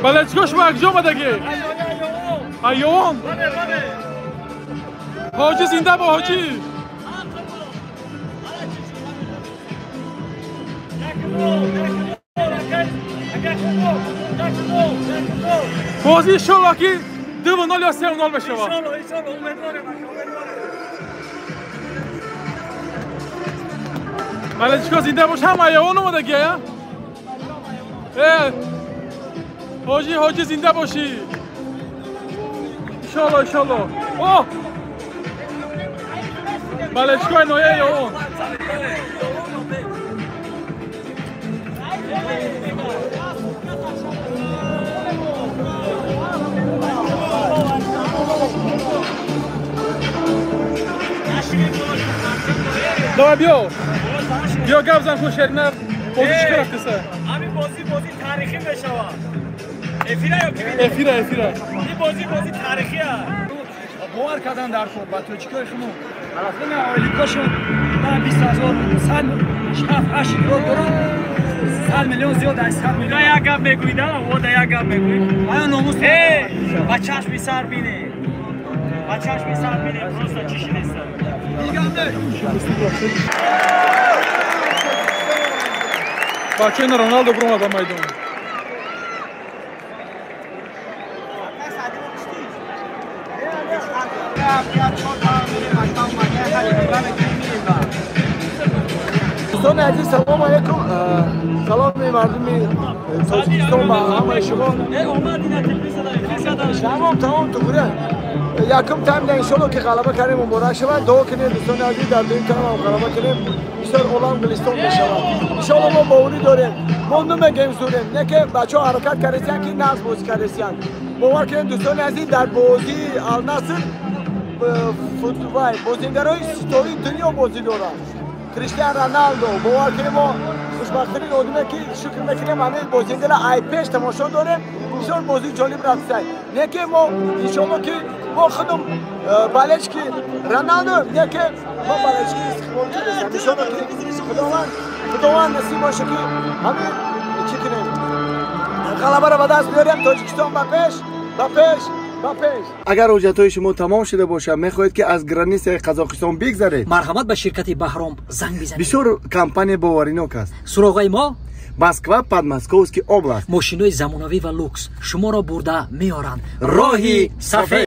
Болельщик о шумо якҷо омадагӣ? Айёвон. Ҳоҷӣ зинда бо ҳоҷӣ. Бозӣ иншолло ки 2-0 ё 3-0 мешавад. Болельщик о зинда бош, ҳама айёвон омадагӣ, я? Ҳоҷӣ, ҳоҷӣ зинда бошӣ. Иншолло, иншолло. О! Болельщик ои ноҳияи Ёвон. Давай биё. Биё гап зан ку Шерина бозӣ чӣ кор рафтеса? Ҳамин бозӣ бозӣ таърихӣ мешавад. Эфира ё ки? Эфира, эфира. Ин бозӣ бозӣ таърихӣ аст. Бовар кардан дар кор ба тоҷикои хумон. Ина ойликошон на 20 000, 100, 7, 8 евро доранд. 100 миллион зиёд аз 100 миллион. Як гап мегӯӣ, да? Вода як гап мегӯӣ. Ая номус. Ба чашми сар бинед. Ба чашми сар бинед, просто чӣ шидеста. Бачаи Роналдо биромад ба майдон. Дӯстони азиз, салому алайкум. Саломи мардуми Тоҷикистон ба ҳамаи шумо. Тамом, тамом, тугура. Якум тайм да иншолло ки ғалаба кардем, муборак шавад. Дуо кунед, дӯстони азиз, дар дуюм тайм ҳам ғалаба кунем. Бисёр олам гулистон мешавад. Иншолло мо боварӣ дорем. Мо намегӯем зурем, не ки бачаҳо ҳаракат кардесиянд, ки нағз бозӣ кардесиянд. Бовар кунед, дӯстони азиз, дар бозии Алнаср вай бозингарои ситораи дунё бозӣ доранд. Криштиан Роналдо, бовар кунем, мо хушбахттарин одаме ки шукр мекунем, ҳамин бозингара ай пеш тамошо дорем. Бисёр бозии ҷолиб рафтисай. Не ки мо иншолло ки мо худум болельщики Роналдо, не ки мо болельщики Истиқлол кардесем. Иншолло ки Худованд насиб боша ки ҳамин чӣ кунем, ғалабаро ба даст биёрем. Тоҷикистон ба пеш, ба пеш, ба пеш. Агар ҳуҷҷатҳои шумо тамом шуда бошад, мехоҳед ки аз граница и Қазоқистон бигзаред, марҳамат, ба ширкати Баҳром занг бизанед. Бисёр компания боваринок аст. Суроғаи мо: Москва, Подмосковский область. Мошинои замонавӣ ва люкс шуморо бурда меоранд. Роҳи сафед.